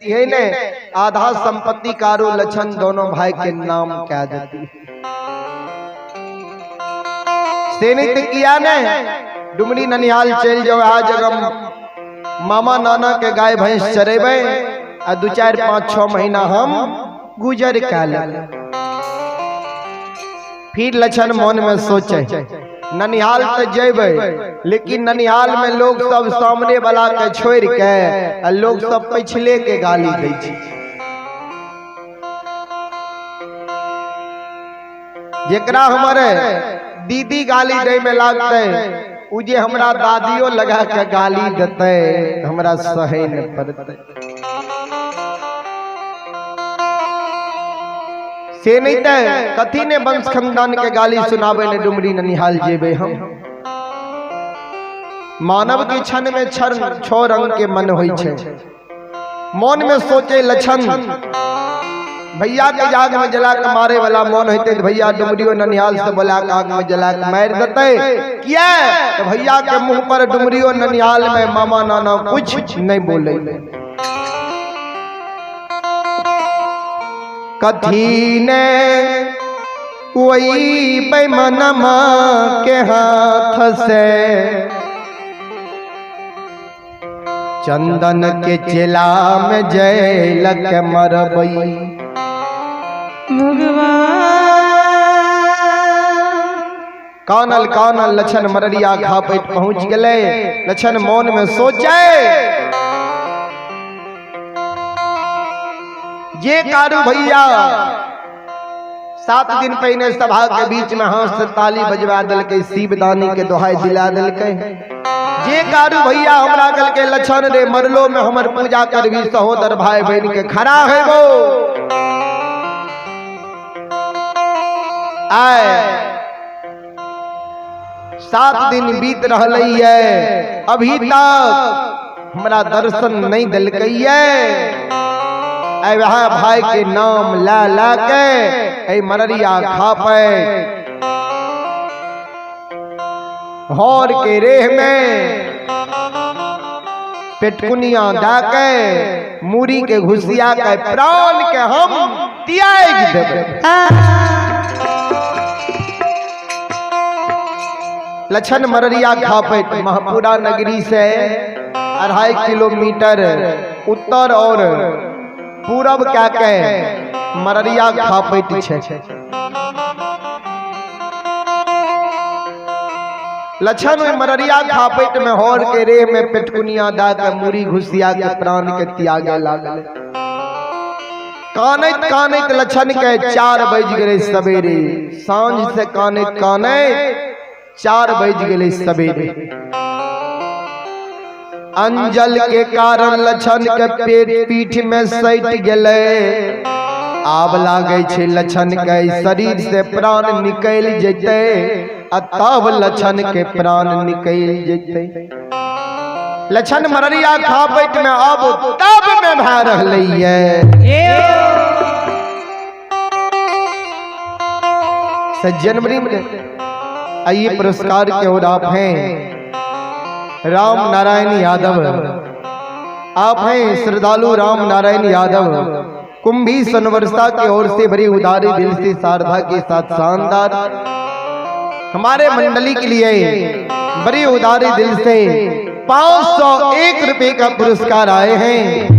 है ने आधा संपत्ति कारू लछन दोनों भाई के नाम कह देती। से नहीं तो किया ने डुमरी ननिहाल चल जाओ, आज जगह मामा नाना के गाय भैंस चरेबे आ 2 4 5 6 महीना हम गुजर के ले। फिर लछन मन में सोचे ननिहाल तो जेबे, लेकिन ननिहाल में लोग सब सामने वाला के छोड़ के आ लोग सब पिछले के गाली दै छै। जेकरा हमारे दीदी गाली दै में लागते उ जे हमरा दादियो लगा के गाली देते हमरा सहे न पड़ते। से नहीं ते कथी ने वंश खानदान के गाली सुनावे ने डुमरी ननिहाल जेबे हम। मानव के क्षण में क्षण छो रंग के मन होई छे। मन में सोचे लक्षण भैया के आग में जला के मारे वाला मन होते भैया डुमरियो ननिहाल से बोला के आग में जला के मार देते। किया तो भैया के मुंह पर डुमरियो ननिहाल में मामा नाना कुछ नहीं बोले। कथी ने वही बेमनमा के हाथ से चंदन के चेला में जैलक मरबई। भगवान कानल कानल लछन मररिया खापैत पहुंच गए। लछन मन में सोचे जे कारू भैया 7 दिन पहले सभा के बीच में हाथ से ताली बजवा दिलकै, शिवदानी के दोहाई दिला दिलकै। जे कारू भैया हमरा गल के लछन रे मरलो में हमर पूजा करबी सहोदर भाई बहन के खड़ा है वो आए 7 दिन बीत रहलै है अभी तक हमरा दर्शन नहीं दिलकै है। वह भाई के नाम ला ला के ऐ मररिया खापे हौर के रेह में पेटकुनिया दा के मूरी के घुसिया के प्राण के हम त्याग देबै। लछन मररिया खापे महपुरा नगरी से 2.5 किलोमीटर उत्तर और पूरब क्या के मररिया खापैत छे। लछन ओहि मररिया खापैत में हौर के रेह में पेटकुनिया दा के मूरी घुसिया के प्राण के त्यागे लागल। कानैत कानैत लछन के 4 बज गए सवेरे। सांझ से कानैत कानैत 4 बज गए सवेरे। अंजल के कारण लछन के पेट पीठ में सट गए। आब लागे छे लछन के शरीर से प्राण निकल जते आ तब लछन के प्राण निकल जते। लछन मररिया खापैत में अब तब में भा रहलै है। सज्जन वृंद आइए पुरस्कार के ओर आप हैं राम नारायण यादव। आप हैं श्रद्धालु राम नारायण यादव कुंभी सोनवर्षा की ओर से बड़ी उदारी दिल से श्रद्धा के साथ शानदार हमारे मंडली के लिए बड़ी उदारी दिल से 501 रुपए का पुरस्कार आए हैं।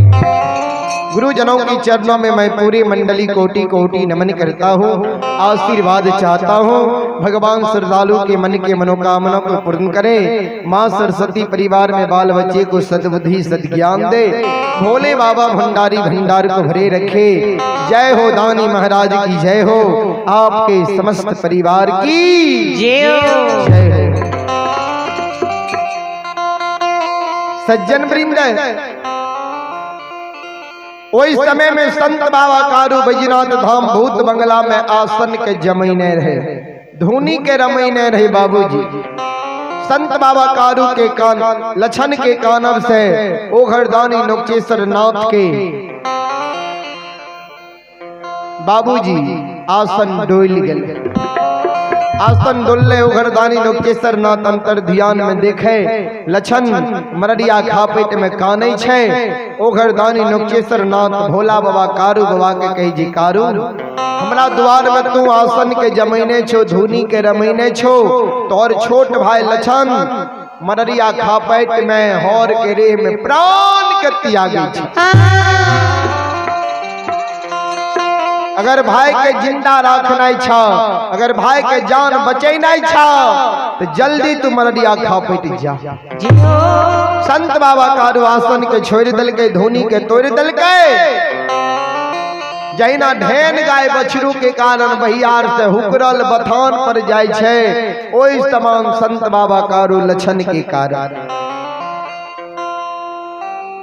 गुरुजनों के चरणों में मैं पूरी मंडली कोटि कोटि नमन करता हूँ, आशीर्वाद चाहता हूँ। भगवान श्रद्धालु के मन के मनोकामना को पूर्ण करे। माँ सरस्वती परिवार में बाल बच्चे को सद्बुद्धि सद्ज्ञान दे। भोले बाबा भंडारी भंडार को भरे रखे। जय हो दानी महाराज की जय हो। आपके समस्त परिवार की जय हो। जय हो। सज्जन वृंद ओहि समय में संत बाबा कारू बैजनाथ धाम भूत बंगला में आसन के जमीने रहे, धुनी के रमैने रहे बाबूजी। संत बाबा कारू के कान लछन के कानब से ओघरदानी नोकचेश्वर नाथ के बाबूजी आसन डोल गए। आसन डोलले उघरदानी लोकेश्वर नाथ अंतर ध्यान में देखे लछन मररिया खापेट में कानै छै। ओघरदानी लोकेश्वर नाथ भोला बाबा कारू बाबा के कही जी कारू हमरा द्वार में तू आसन के जमैने छो, धुनी के रमैने छो, तोर छोट भाई लछन मररिया खापेट में हौर के रेह में प्राण के त्यागी छी। अगर भाई के जिंदा रखना छ, अगर भाई के जान बचेना छ, तो जल्दी तू मररिया खापेट जा। संत बाबा कारू आसन के छोड़ दलके, धुनी के तोड़ दलके। जहिना ढेन गाय बछरू के कारण बहियार से हुकरल बथान पर जाय छै, ओहि समान संत बाबा कारू लछन के कारण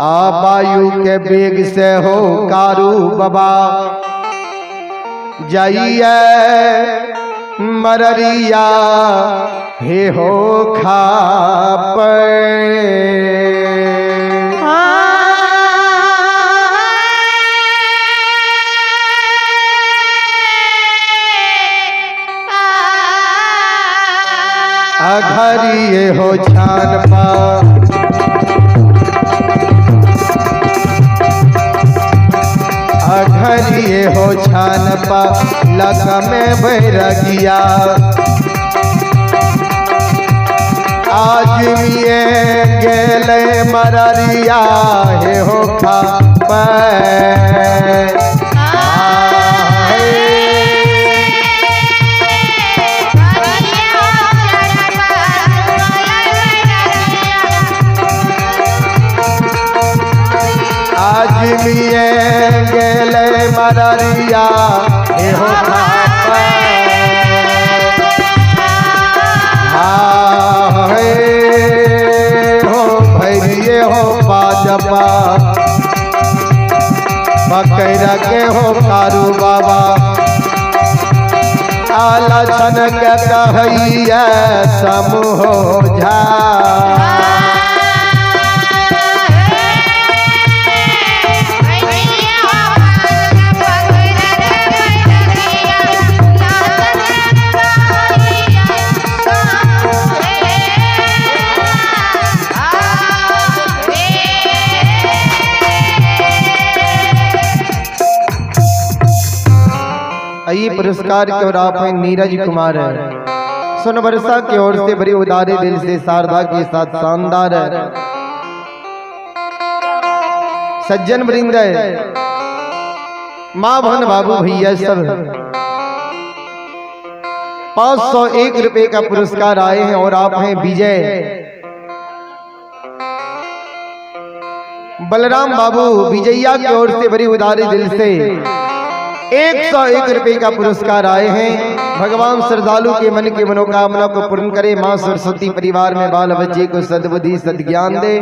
आ वायु के वेग से हो कारू बाबा जाइए मररिया हे हो खाप। अघरिए हो छान पा अघरिए हो छान पा लक में बैरगिया आज मिए गेले मररिया हे हो खा आज मिए गेले मररिया हे हो खा हो भैरिए हो पाजपा पकड़ के हो कारू बाबा आला छन के कहैया समूह झा। ये पुरस्कार के और आप हैं नीरज कुमार सोनबरसा की ओर से बड़ी उदारे दिल से शारदा के साथ शानदार सज्जन वृंद माँ बहन बाबू भैया सब 501 रुपए का पुरस्कार आए हैं और आप हैं विजय बलराम बाबू विजया की ओर से बड़ी उदारी दिल से 101 रुपए का पुरस्कार आए हैं। भगवान श्रद्धालु के मन की मनोकामना को पूर्ण करे। माँ सरस्वती परिवार में बाल बच्चे को सद्बुद्धि सद्ज्ञान दे।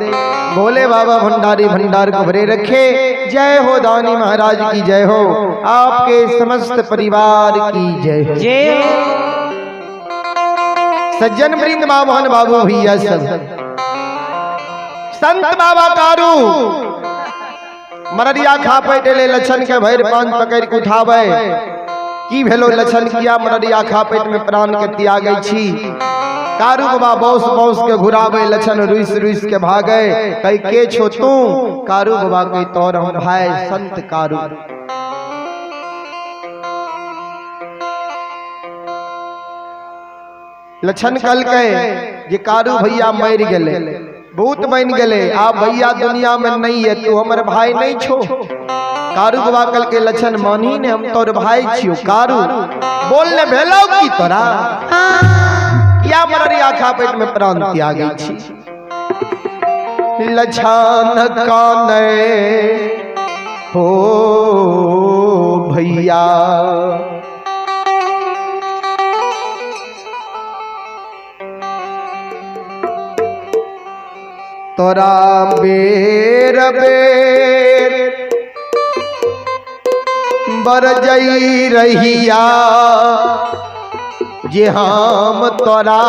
भोले बाबा भंडारी भंडार को भरे रखे। जय हो दानी महाराज की जय हो। आपके समस्त परिवार की जय हो। सज्जन वृंद माँ मोहन बाबू भैया सब संत बाबा कारू मररिया खा पेट ले लछन के भैर पान पकड़ के उठावे की भेलो लछन किया मररिया खा पेट में प्राण के त्यागै छी। कारू बाबा बौस बौस के घुरावे लछन रुइस रुइस के भागे कई के छो तू कारू बाबा के तौर हम भाई संत कारू। लछन कल के जे कारू भैया मर गेले भूत बन गए आप भैया दुनिया में नहीं है तू हमर भाई नहीं छो। कारू बाबा कल के लछन मानी ने हम तोर भाई छियो। कारू बोलने भेलो की तोरा किया मररिया खा पेट में प्राण त्यागै छी। लछन काने हो भैया तोरा बेर बेर बरजई रहिया जे हम तोरा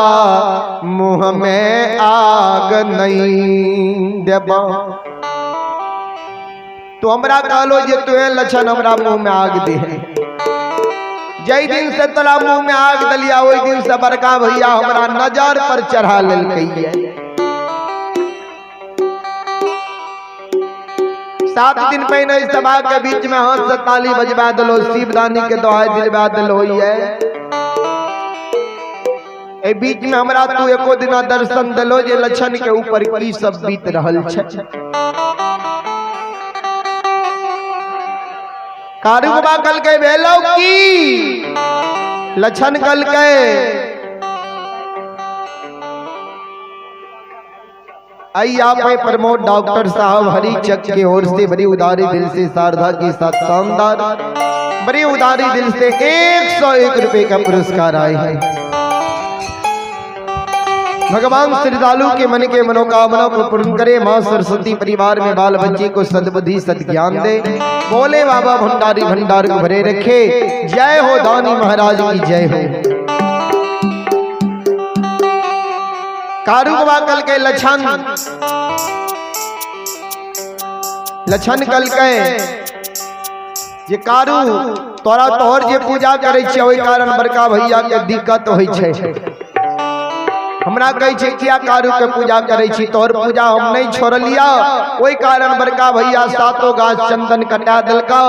मुँह में आग नहीं देबा। तो हमरा कहलो जे तुहे लछन हमरा मुँह में आग दे है। जै दिन से तोरा मुंह में आग दलिया ओहि दिन से बड़का भैया हमरा नजर पर चढ़ा लेलकै। 7 दिन पहले इस सभा के बीच में हाथ से ताली बजवा दिलो, शिवदानी के दुआई दिलवा दिलो है। ए बीच में हमरा तू एको दिना दर्शन दिलो जे लक्षण के ऊपर की सब बीत रहल छै। कारू बाबा कल के भेलो की लक्षण कल के आई आप है प्रमोद डॉक्टर साहब हरिचक की ओर से बड़ी उदारी दिल से शारदा के साथ शानदार बड़ी उदारी दिल से 101 रुपए का पुरस्कार आए हैं। भगवान श्रद्धालु के मन के मनोकामना को पूर्ण करे, माँ सरस्वती परिवार में बाल बच्चे को सद्बुद्धि सद्ज्ञान दे, बोले बाबा भंडारी भंडार को भरे रखे। जय हो दानी महाराज की जय हो। कारू बाबा कल के लक्षण लक्षण कल के जे कारू तोरा तोहर जे पूजा करे छियै ओहि कारण बड़का भैया के दिक्कत होइ छै। हमरा कहै छै किया कारू के पूजा करे छी, तोहर पूजा हम नहीं छोड़लिया, ओहि कारण बड़का भैया सातो गाछ चंदन कटा देलका,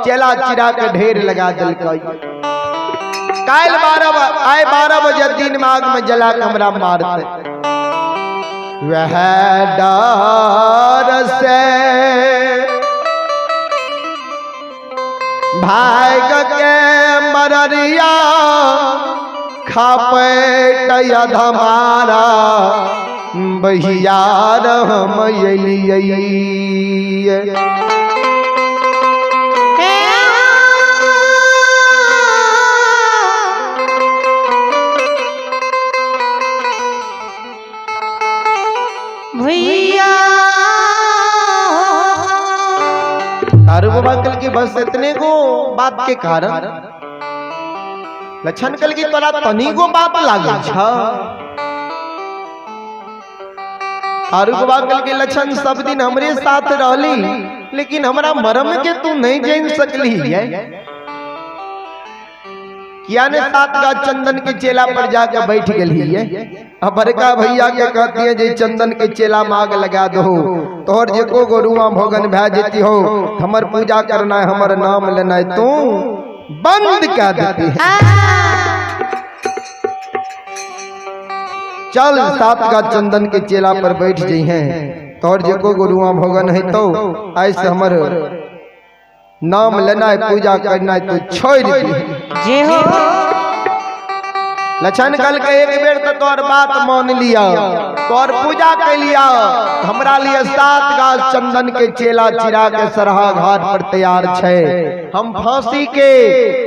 चेला चिरा के ढेर लगा देलका। काल्हि 12 बजे दिन में आग में जला के हमरा मारते। वह डर से भाग के मररिया खापेट अधमारा बहिया हम एलियै। भैया कारू बाबा कल की बस इतने को बात के कारण लक्षण कल की तोरा तनी गो बात लागे छ। कारू बाबा कल के लक्षण सब दिन हमरे साथ रहली, लेकिन हमरा मरम के तू नहीं जान सकली है। किया ने सात गाछ चंदन के चेला पर जाके बैठ गई है। अब बड़का भैया के कहती है जे चंदन के चेला माग लगा दो, तोहर जे को गोरुआ भोगन भै जेती हो, हमर पूजा करना है, हमर नाम लेना है, तू बंद कर देती है। चल सात गाछ चंदन के चेला पर बैठ जाइ हैं, तोहर जे को गोरुआ भोगन है तो ऐसे हमर नाम लेना है, पूजा करना है, तो छोड़ दी। जे हो लक्षण कल के एक बेर तो तोर बात मान लिया, तोर पूजा के लिया, हमरा लिए 7 गाछ चंदन के चेला चिरा के सरहा घाट पर तैयार छै, हम फांसी के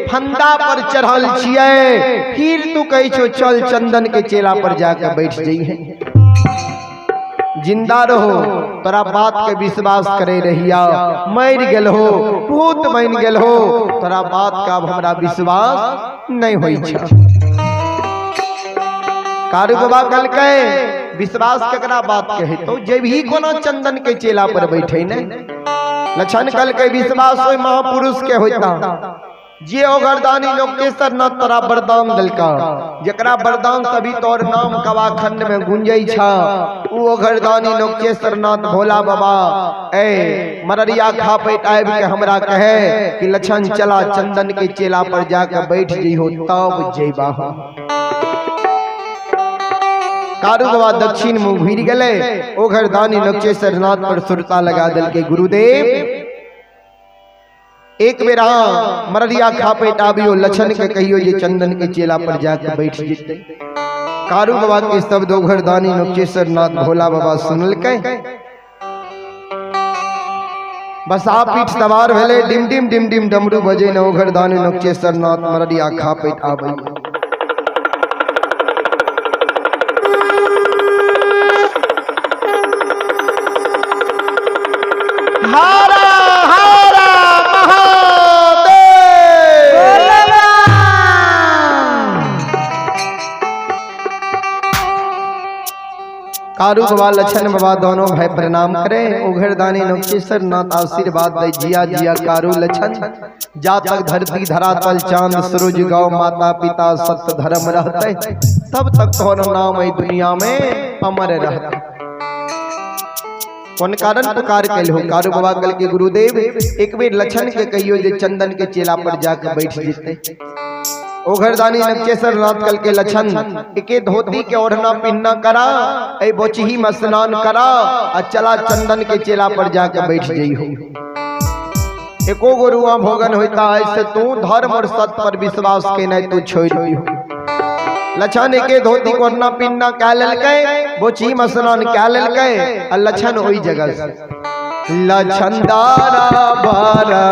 फंदा पर चढ़ल छियै, फिर तू कहै छो चल चंदन के चेला पर जाके बैठ जइहे। जिंदा रहो तोरा बात के विश्वास करे रहिया, मर गेल हो भूत बन गेल हो, तोरा बात का अब हमरा विश्वास नहीं होई छै। कारू बाबा कल के विश्वास केकरा बात के है तो जे भी कोनो चंदन के चेला पर बैठे ने। लक्षण कल के विश्वास ओहि महापुरुष के होता जे ओगरदानी लोकेश्वर न तोरा वरदान दिलका, जकरा वरदान सभी तोर नाम कवाखंड में गूंजै छा, उ ओगरदानी लोकेश्वर नाथ भोला बाबा ए मररिया खापेट आबि के हमरा कहे कि लक्षण चला चंदन के चेला पर जाके बैठ जइहो तब जइबा। कारू बाबा दक्षिण मुँह घुरि गेलै, ओघरदानी लोकेश्वर नाथ पर सुरता लगा देलकै, गुरुदेव एक बेर अहाँ मररिया खापेट आबियो, लक्षण के कहियो जे चंदन के चेला पर जाके बैठ जेतै। कारू बाबा के शब्द ओघरदानी लोकेश्वर नाथ भोला बाबा सुनलकै, बस आ पीठ सवार भेलै, डिम डिम डिम डिम डमरू बजे न ओघरदानी लोकेश्वर नाथ मररिया खापेट आबै। हारा हारा महादेव। कारू बाबा लछन बाबा दोनों भाई प्रणाम करें। उघरदानी नवकेश्वर नाथ आशीर्वाद दे जिया जिया कारू लछन। जा तक धरती धरातल चांद सूरज गौ माता पिता सत्य धर्म रहते तब तक तोहर नाम एहि दुनिया में अमर रहते। कोन कारण पुकार कैल हो? कारू बाबा कल के गुरुदेव एक बेर लछन के कहियो जे चंदन के चेला पर जाके बैठ जेते। ओघरदानी नवकेश्वर नाथ कल के लछन एके धोती के ओढ़ना पिन्ना करा, ए बोचही में स्नान करा आ चला चंदन के चेला पर जाके बैठ जइहो। एको गो रुआ भोगन होता है से तू धर्म और सत्य पर विश्वास के नहीं तू छोड़ दिहो। लछन एके धोती के ओढ़ना पिन्ना कै लेलकै, बोचही में स्नान कै लेलकै आ लछन ओहि जगह से लछन दारा बारा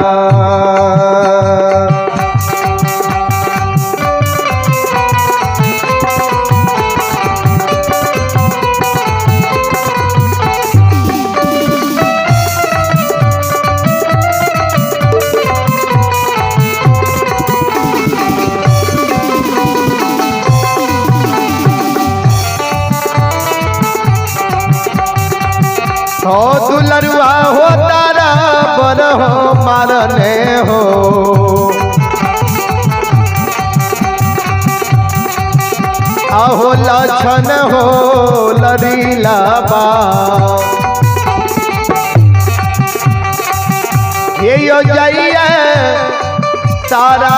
हो दुलरुआ हो तारा पर हो मारने हो। आहो लछन हो लरीला बा ये यो जाइए सारा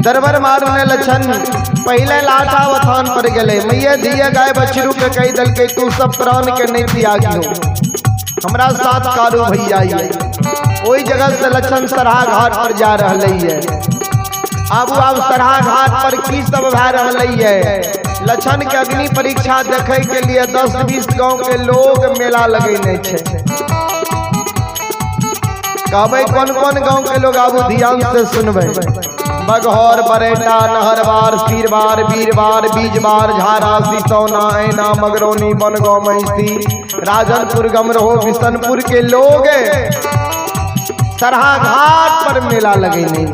दरबार मारने लछन पहले लाठा वथान पर गए। मैया दिया गाय बछरू के कही दल के तू सब प्राण के नहीं त्यागी हो, हमरा साथ कारू भैया वही जगह से लछन सरहा घाट पर जा रहा है। आबू आब सरहा घाट पर की सब भै रहा है। लछन के अग्नि परीक्षा देखे के लिए 10-20 गांव के लोग मेला लगेने छे। कहबै कौन कौन गांव के लोग आबू ध्यान से सुनबै। बघौर बरेटा नहरबार सीरबार बीरबार बीजबार झारा सिसौना ऐना मगरौनी बनगांव महिषी राजनपुर गमरोह बिशनपुर के लोग सरहा घाट पर मेला लगेने।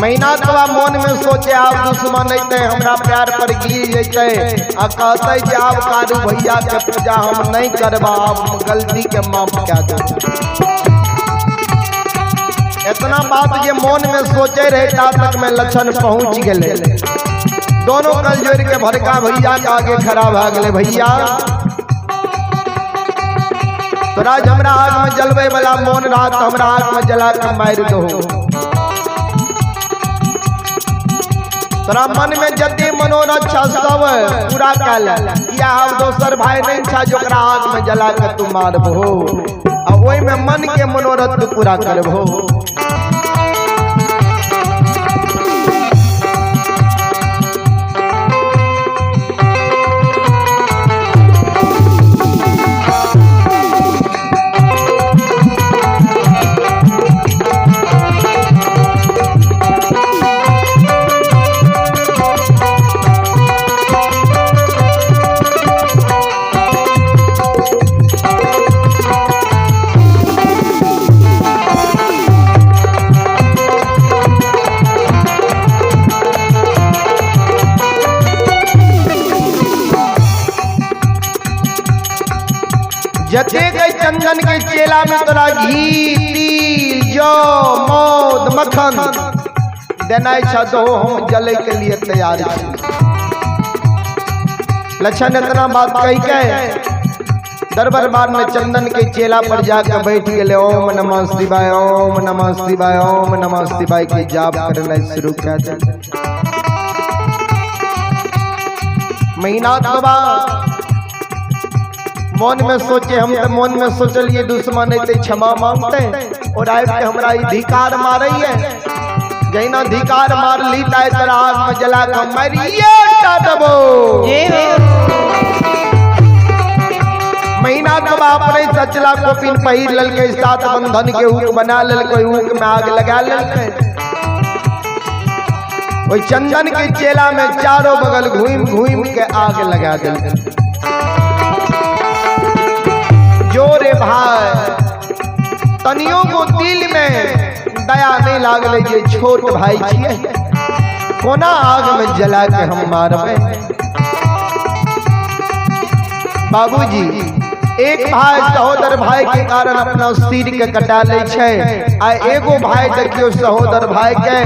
महीना के बाद मन में सोचे आप दुश्मन अतै हमरा प्यार पर गिर जैतै आ कहते जे आब कारू भैया के पूजा हम नहीं करबा, आब गलती के माफ कए दे। इतना बात जे मन में सोचे रहे ता तक में लछन पहुंच गए। दोनों कल जोड़ के भरका भैया के आगे खड़ा भए गेलै। भैया तोरा हमरा आग में जलबै वाला मन रहा हमरा आग में जला के मारि दहो। तोरा मन में जते मनोरथ छा सब पूरा कर ले, किया हम दोसर भाई नहीं छा जो ओकरा आग में जला के तू मारबहो आ ओहि में मन के मनोरथ तू पूरा करबहो। जते के चंदन के चेला में तोरा घी तिल जौ मौध मक्खन देनाइ छ तो हम जले के लिए तैयार छी। लक्षण इतना बात कही के दरबार बार में चंदन के चेला पर जाकर बैठ गए। ओम नमः शिवाय ओम नमः शिवाय ओम नमः शिवाय के जाप करना शुरू कर दिया। महीना बाबा मन में सोचे, हम तो मन में सोचलिए दुश्मन अते क्षमा मांगते और आबि के हमरा धिकार मारे है। जहिना धिकार मार ली ताहि तरह आग में जला के मारिए टा देबो। महीना तो अपने सचला कोपिन पहिर ललकै, सात बंधन के ऊक बना ललकै, ऊक में आग लगा ललकै। ओहि चंदन के चेला में चारों बगल घूम घूम के आग लगा देलकै। जोरे भाई तनियों को दिल में दया नहीं लागल जे छोट भाई छियै, कोना आग में जला के हम मारबै। बाबूजी एक भाई सहोदर भाई के कारण अपना सिर के कटा लै छै, आ एगो भाई देखियो सहोदर भाई के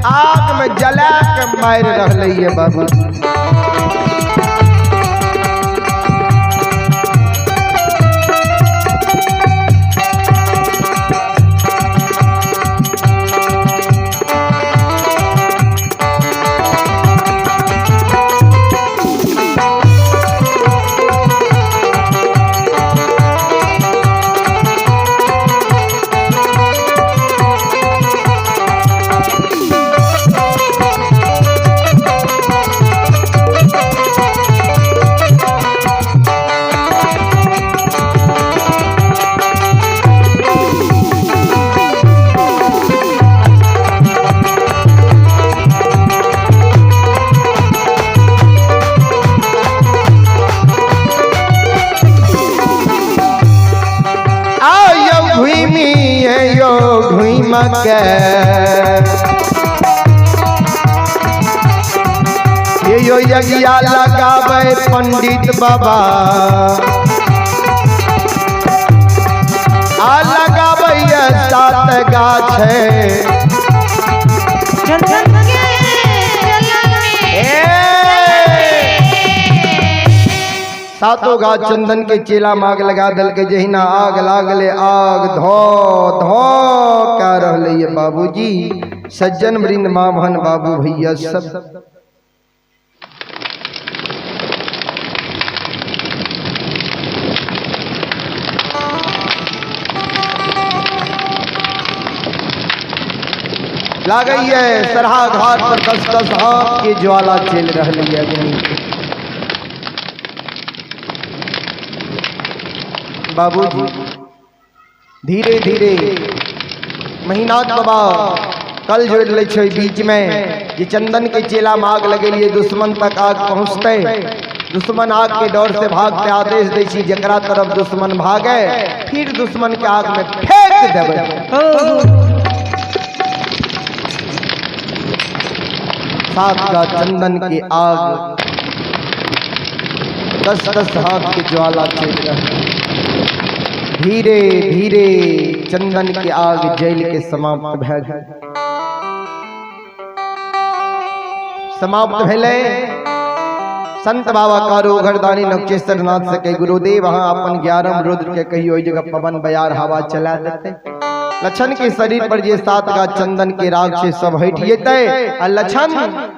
आग में जला के मारि रहलै ये बाबूजी। के यो यज्ञ लगावे पंडित बाबा, आ लगावे सात गाछ सातों गाछ चंदन के चेला में आग लगा दल के। जहिना आग लागले आग धो धो क्या रहले ये बाबूजी। सज्जन वृंद माँ बहन बाबू भैया सब लागई है सरहा घाट पर 10 10 हाथ के ज्वाला चल रही है अग्नि। बाबूजी धीरे धीरे महीना बाबा कल जोड़ लै छै बीच में जे चंदन के चेला में आग लगेलिए दुश्मन तक आग पहुँचते, दुश्मन आग के डर से भागते। आदेश दै छी जकरा तरफ दुश्मन भागे फिर दुश्मन के आग में फेंक देबै। सात का चंदन के आग 10 10 हाथ के ज्वाला चल रहा। धीरे धीरे चंदन के आग जल के समाप्त भए गेल। समाप्त भेलै। संत बाबा कारो घरदानी नवकेश्वर नाथ से कही गुरुदेव अहाँ अपन 11 रुद्र के कहियो ओहि जगह पवन बयार हवा चला देते। लक्षण के शरीर पर जे 7 गाछ चंदन के राग छै सब हटि जेतै आ लक्षण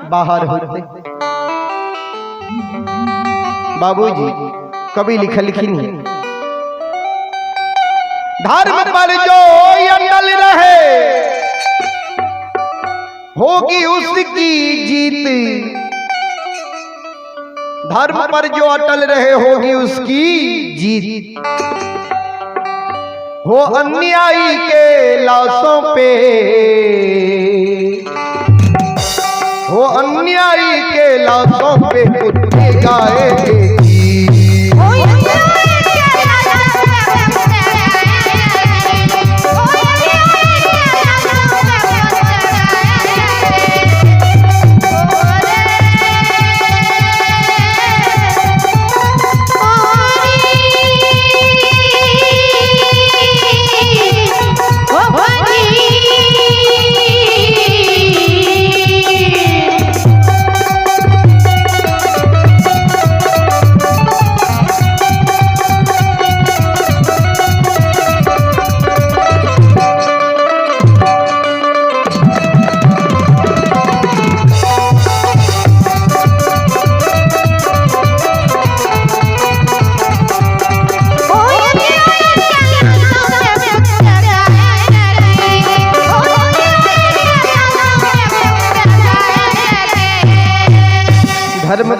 बाहर होतै। बाबूजी कवि लिखलखिन धर्म पर जो अटल रहे होगी उसकी जीत, धर्म पर जो अटल रहे होगी उसकी जीत। हो अन्यायी के लाशों पे, हो अन्यायी के लाशों पे कुत्ते गाए।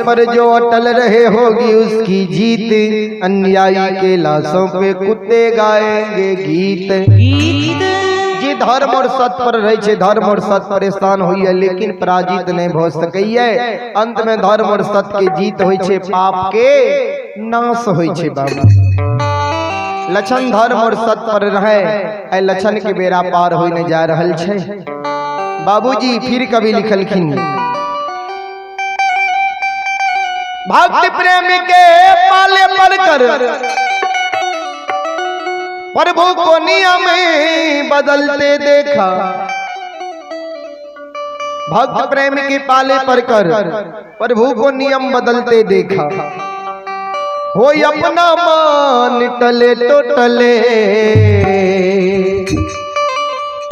पर जो अटल रहे होगी उसकी जीत, अन्यायी के लाशों पे कुत्ते गाएंगे गीत। गीत। जे धर्म और सत्य पर रहे छे, धर्म और सत्य परेशान होइए लेकिन पराजित नहीं भ सकैए। अंत में धर्म और सत्य के जीत होई छे, पाप के नाश होई छे। बाबू लक्षण धर्म और सत्य पर रहे, ऐ लक्षण के बेड़ा पार होई नहीं जा रहल छे। बाबूजी फिर कभी लिखलखिन, भक्ति प्रेम के पाले पर कर प्रभु को नियम बदलते देखा। भक्त प्रेम के पाले पर कर प्रभु को नियम बदलते देखा। हो अपना मान टले तो टले,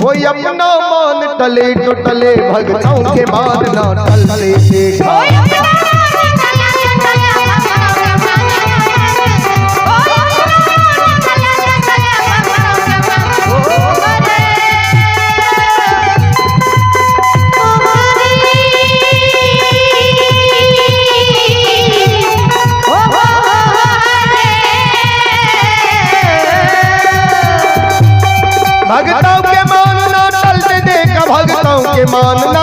हो अपना मान टले तो टले, भक्तों के मान ना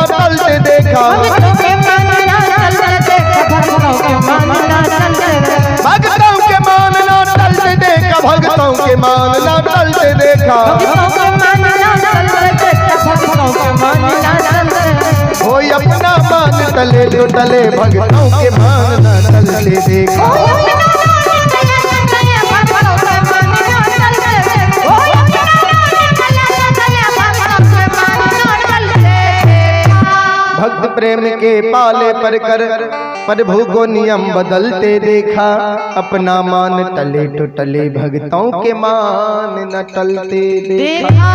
टलते देखा। भक्तों के मान ना टलते देखा, भक्तों के मान ना टलते देखा, भक्तों के मान ना टलते देखा, भक्तों के मान ना टलते देखा। हो अपना मान टले तो टले, भक्तों के मान ना टलते देखा। भक्त प्रेम के पाले पर कर प्रभु को नियम बदलते देखा। अपना मान टले तो टले, भक्तों के मान न टलते देखा।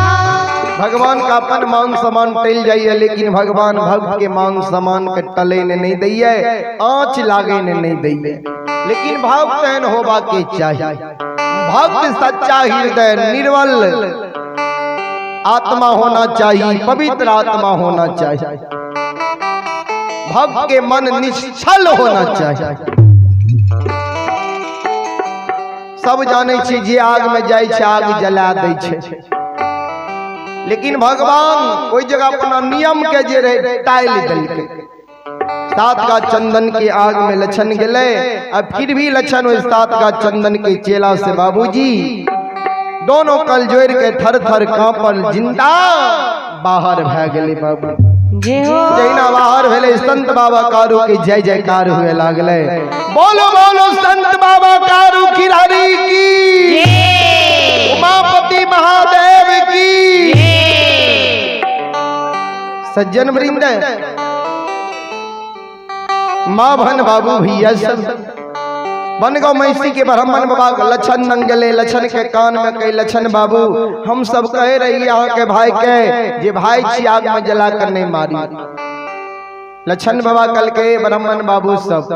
भगवान का अपन मान समान टल जाइए, लेकिन भगवान भक्त के मान समान के टले ने नहीं दैये, आँच लागे ने नहीं दैये। लेकिन भक्त एहन होबा के चाहिए, भक्त सच्चा हृदय निर्मल आत्मा होना चाहिए, पवित्र आत्मा होना चाहिए, भक्त के मन निश्चल होना चाहिए। सब जाने छी जे आग में जाय छै आग जला दै छै, लेकिन भगवान ओहि जगह अपना नियम के जे रहे टाइल देलकै। सात का चंदन के आग में लक्षण गेलै, अब फिर भी लक्षण ओहि सात का चंदन के चेला से बाबूजी दोनों कल जोड़ के थर थर कांपल जिंदा बाहर भए गेलै। बाबू जहिना बाहर भेलै संत बाबा कारू के जय जयकार हुए लागलै। बोलो बोलो संत बाबा कारू खिलाड़ी की, उमापति महादेव की। सज्जन वृंद, माँ भन बाबू भैया सब बनगांव महिषी के ब्राह्मण बाबा लक्षण नंगले, लक्षण के कान में कही लक्षण बाबू हम सब कहे रही यहाँ के भाई के जे भाई छी आग में जला कर नहीं मारी। लक्षण बाबा कल के ब्राह्मण बाबू सब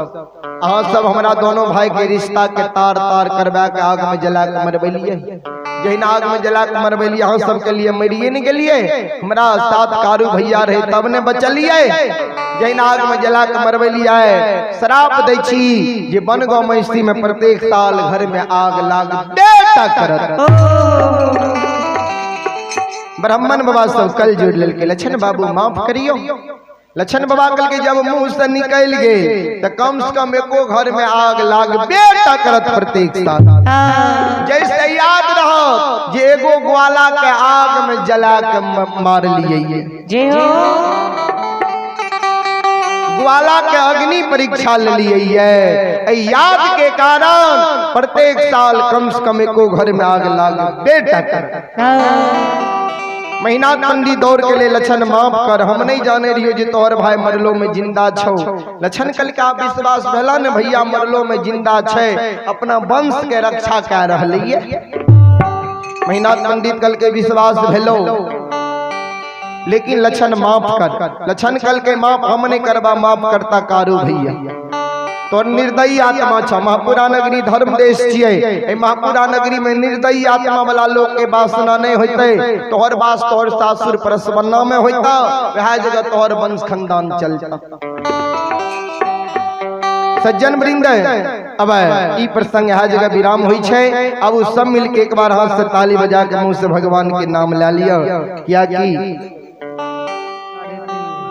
अहाँ सब हमारा दोनों भाई के रिश्ता के तार तार करवा के आग में जला के मरबलिए। जहिना आग में जला के मरबलिए अहाँ सब के लिए मरिए नहीं गेलिए, हमारा सात कारू भैया रहे तब ने बचलिए। जहिना आग में जला के मरबलिए श्राप दै छी जे बनगांव महिषी में प्रत्येक साल घर में आग लाग बेटा करत। ब्राह्मण बाबा सब कल जोड़ लेलकै, लक्षण बाबू माफ करियो। लक्षण बाबा कल के जब मुंह से निकल गए तो कम से कम एको घर में आग लाग बेटा करत प्रत्येक साल। जैसे याद रहो जे एगो ग्वाला के आग में जला के मार लिए, ग्वाला के अग्नि परीक्षा ले लिए, याद के कारण प्रत्येक साल कम से कम एको घर में आग लाग बेटा कर। महीना पंडित दौड़ के लिए लक्षण माफ कर, हम नहीं जाने रहियो जे तोहर भाई मरलो में जिंदा छौ। लक्षण कल का विश्वास भेला ने भैया मरलो में जिंदा छै, अपना वंश के रक्षा कर रहलिए। महीना पंडित कल के विश्वास भेलो, लेकिन लक्षण माफ कर। लक्षण कल के माफ हम नहीं करबा, माफ करता कारू भैया। तो निर्दयी आत्मा छ महापुरा नगरी धर्म देश छियै, महापुरा नगरी में निर्दयी आत्मा वाला लोग के वासना नहीं होते। तोहर वास तोहर सासुर परसवन्ना में होता, वह जगह तोहर वंश खानदान चलता। सज्जन वृंद, अब ई प्रसंग यहाँ जगह विराम हुई छै। अब उ सब मिल के एक बार हाथ से ताली बजा के मुंह से भगवान के नाम ला लिया, किया कि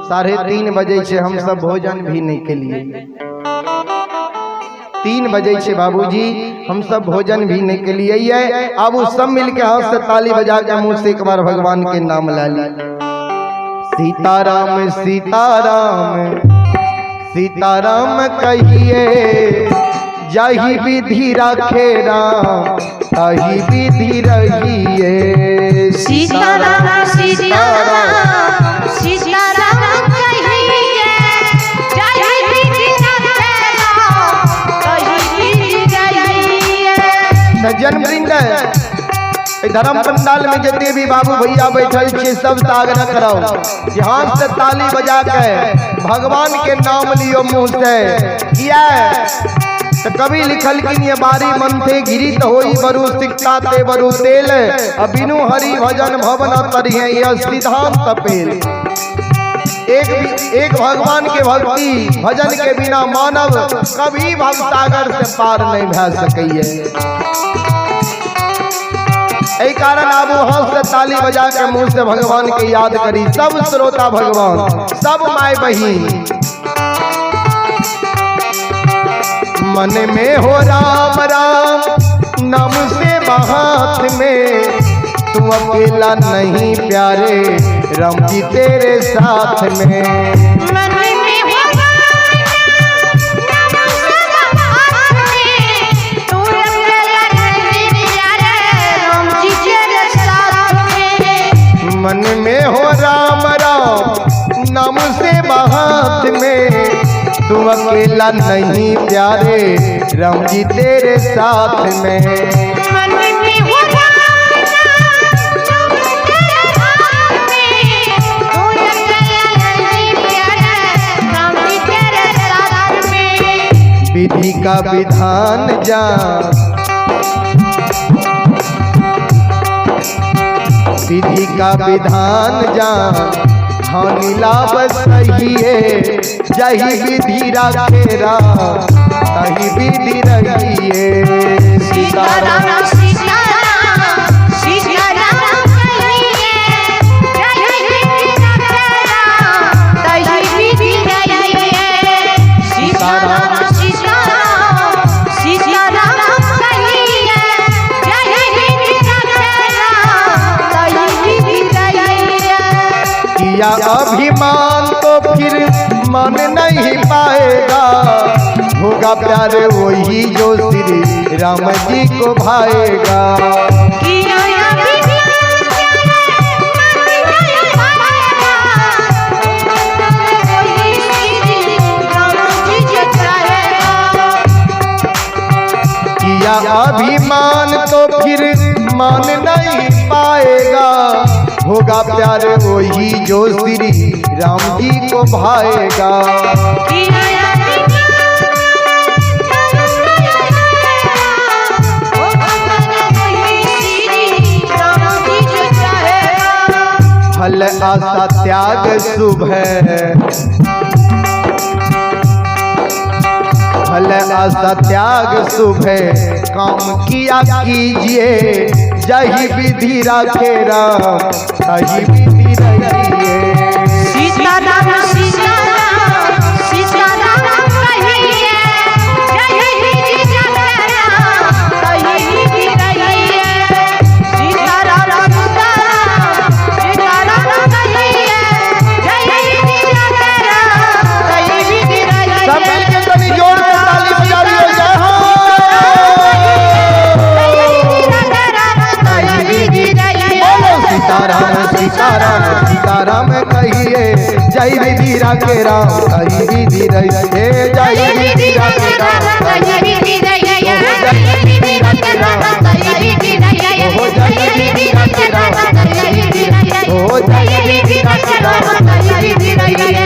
3:30 बजे छे, हम सब भोजन भी नहीं के लिए। 3 बजे छे बाबूजी, हम सब भोजन भी नहीं के लिए है। अब उ सब मिल के हाथ से ताली बजा के मुंह से एक बार भगवान के नाम ला लिया। सीताराम सीताराम सीताराम कहिए, जाही विधि राखे राम ताही विधि रहिए। सीताराम सीताराम सीताराम कहिए, जाहि विधि राखे राम ताहि विधि रहिए। सज्जन वृंद, धर्म पंडाल में जितने भी बाबू भैया बैठल छे सब से आग्रह कराओ कि हाथ से ताली बजा के भगवान के नाम लियो मुंह से। किया तो कभी लिखल कि ये बारी मन थे गिरित होई बरु सिकता ते बरु तेल, अब बिनु हरि भजन भवन तरिहे यह सिद्धांत तपेल। एक भगवान के भक्ति भजन के बिना मानव कभी भवसागर से पार नहीं भा सकिए। एहि कारण आबू हाथ से ताली बजा के मुंह से भगवान के याद करी। सब श्रोता भगवान, सब my बहिन, मन में हो राम राम नाम से हाथ में, तू अकेला नहीं प्यारे राम जी तेरे साथ में। मन में हो राम नाम से हाथ में, तू अकेला नहीं प्यारे राम जी तेरे साथ में। मन में हो राम राम नाम से हाथ में, तू अकेला नहीं प्यारे राम जी तेरे साथ में। मन में हो राम नाम तेरे हाथ में, तू अकेला नहीं प्यारे राम जी तेरे साथ में। विधि का विधान जा, विधि का विधान जा, हानि लाभ सहिए, जही विधि राखे राम तही विधि रहिए। सीताराम सीताराम सीताराम कहिए, जही विधि राखे राम तही विधि रहिए। सीताराम सीताराम सीताराम कहिए, जही विधि राखे राम तही विधि रहिए। किया अभिमान तो फिर मन नहीं पाएगा, होगा प्यार वही जो श्री राम जी को भाएगा। किया अभिमान प्यारे मन नहीं पाएगा, वही श्री राम जी जो चाहेगा। किया अभिमान तो फिर मान नहीं पाएगा, होगा प्यार वही जो श्री राम जी को भाएगा। किया अभिमान मन नहीं पाएगा, होगा प्यार वही श्री राम जी जो चाहेगा। फल आशा त्याग शुभ है, फल आशा त्याग शुभ है, काम किया कीजिए, जही विधि राखे राम तही विधि रहिए। सीताराम सीताराम सीताराम कहिए, जही विधि राखे राम तही विधि रहिए। सीताराम सीताराम सीताराम कहिए, जही विधि राखे राम तही विधि रहिए। सब मिलके तनी जोर से ताली बजा दियो, जय हो। बोलो सीताराम सीताराम सीताराम कहिए, जय विधि राखे राम तही विधि रहिए। जय विधि राखे राम तही विधि रहिए। जय विधि राखे राम तही विधि रहिए। जय विधि राखे राम तही विधि रहिए। जय विधि राखे राम तही विधि रहिए।